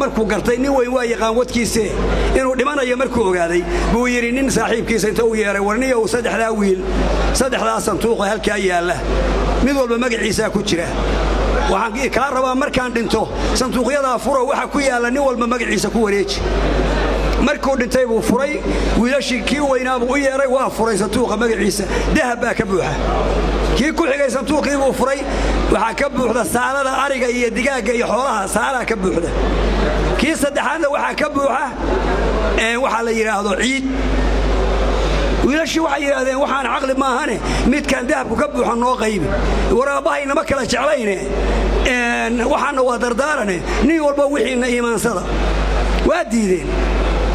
Markuu gartay nin weyn waa yaqaan wadkiise inuu dhimanayo, markuu ogaaday buu yidhi nin saaxiibkiisa inta u yeeray: "Warniyow, saddexdaa wiil, saddexdaa santuuqa halkaa yaalla, mid walba magaciisaa ku jira. Waxaan kaa rabaa markaan dhinto sanduuqyadaa furo, waxa ku yaalla nin walba magaciisa ku wareeji." Markuu dhintay buu furay. Wiilashii kii weynaabuu u yeeray, waa furay sanduuqa, magaciisa dahab baa ka buuxa. Kii ku xigay sanduuqii buu furay, waxaa ka buuxda saalada ariga iyo digaagga iyo xoolaha, saalaa ka buuxda. Kii saddexaadna waxaa ka buuxa waxaa la yidhaahdo ciid. Wiilashii waxay yidhaahdeen: "Waxaan caqli maahane, midkaan dahabku ka buuxa noo qaybi. War, aabbahay nama kala jeclayne, waxaanna waa dardaarane, nin walba wixiinna iimaansada." Waa diideen.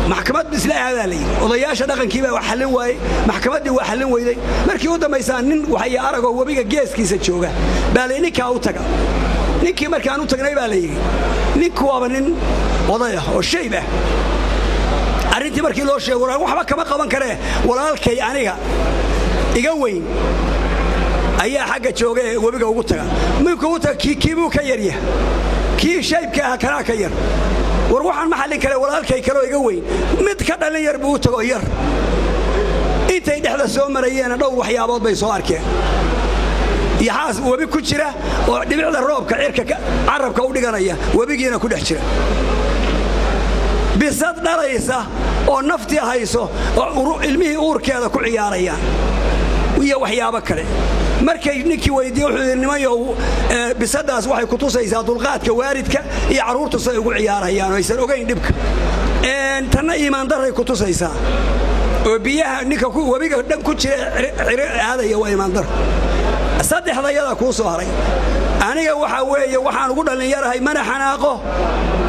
Maxkamad isla aadaa la yidhi. Odayaasha dhaqankii baa wax xallin waayey, maxkamaddii waa xallin weyday. Markii u dambaysaa nin waxay aragoo webiga geeskiisa jooga baa la ninkaa u taga. Ninkii markaan u tagnay baa la yidhi, ninku waaba nin oday ah oo shayb ah. Arrintii markii loo sheego: "Waxba kama qaban karee, walaalkay aniga iga weyn ayaa xagga jooga ee webiga ugu taga." Markuu ugu taga, kiibuu ka yarya, kii shaybka ah kanaa ka yar. "War, waxaan ma xallin kare, walaalkay kaloo iga weyn, mid ka dhallin yar buu u tago yar." Intay dhexda soo marayeena dhowr waxyaabood bay soo arkeen: yaxaas webi ku jira oo dhibicda roobka cirka carabka u dhiganaya, webigiina ku dhex jira; bisad dhalaysa oo naftii hayso oo ilmihii uurkeeda ku ciyaarayaan; iyo waxyaabo kale. Markay ninkii weydiiye, wuxuu yidhi: "Nimanyow, bisadaas waxay ku tusaysaa dulqaadka waalidka iyo carruurtu say ugu ciyaarayaan oo aysan ogayn dhibka. Tanna iimaandarray ku tusaysaa, oo biyaha ninka webiga dhan ku jira ciro aadaya waa iimaandaro. Saddexdayadaa kuu soo haray, aniga waxaa weeye waxaan ugu dhallinyarahay, mana xanaaqo,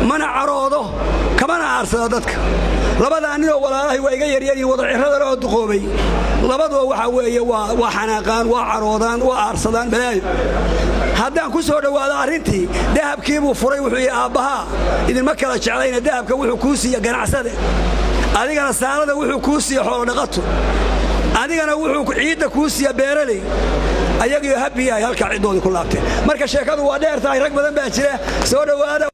mana caroodo, kamana aarsado dadka. Labadaa ninoo walaalahay waa iga yaryaryihin, wada cirradana oo duqoobay. Labaduba waxaa weeye waa xanaaqaan, waa caroodaan, waa aarsadaan, balaayo. Haddaan ku soo dhowaado arrintii, dahabkiibuu furay. Wuxuu yidhi: 'Aabbahaa idinma kala jeclayna. Dahabka wuxuu kuu siiya ganacsade, adigana saalada wuxuu kuu siiya xoolodhaqato, adigana wuxuu ciidda kuu siiya beeraley.' Ayagiyo habiyahay halkaa ciddoodii ku laabteen. Marka sheekadu waa dheer tahay, rag badan baa jira. Soo dhowaada."